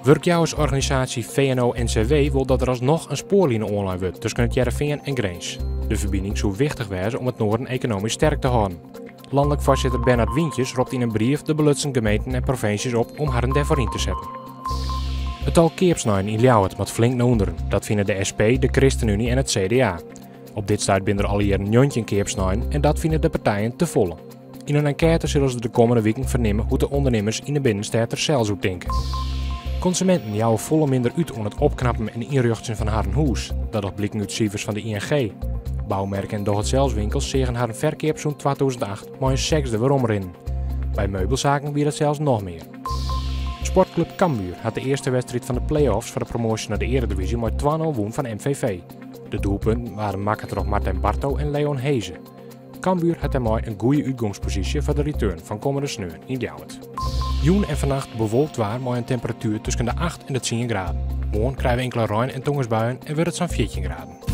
Wurkjouwersorganisaasje VNO-NCW wol dat der asnoch in spoarline oanlein wurdt tusken It Hearrenfean en Grins. De ferbining soe wichtich wêze om it Noarden ekonomysk sterk te hâlden. Lanlik foarsitter Bernard Wientjes ropt yn in brief de belutsen gemeenten en provinsjes op om harren dêrfoar yn te setten. It tal keapsneinen yn Ljouwert moat flink nei ûnderen. Dat fine de SP, de Christenunie en it CDA. Op dit stuit binne der alle jierren 19 keapsneinen en dat fine de partijen te folle. Yn in enkête sille se de kommende wiken fernimme hoe't de ûndernimmers yn de binnenstêd der sels oer tinke. Konsuminten jouwe folle minder út oan it opknappen en ynrjochtsjen fan harren hûs. Dat docht bliken út sifers fan de ING. Boumerken en doch-it-sels-winkels seagen harren ferkeap sûnt 2008 mei in sechsde weromrinnen. By meubelsaken wie dat sels noch mear. Sportklup Cambuur hat de earste wedstriid fan de play-offs foar de promoasje nei de earedivyzje mei 2-0 wûn fan MVV. De doelpunten waarden makke troch Martijn Barto en Leon Hese. Cambuur hat dêrmei in goede útgongsposysje foar de return fan kommende sneon yn Ljouwert. Jûn en fannacht bewolkt waar mei in temperatuer tusken de 8 en de 10 graden. Moarn krije we inkele rein en tongersbuien en wurdt it sa'n 14 graden.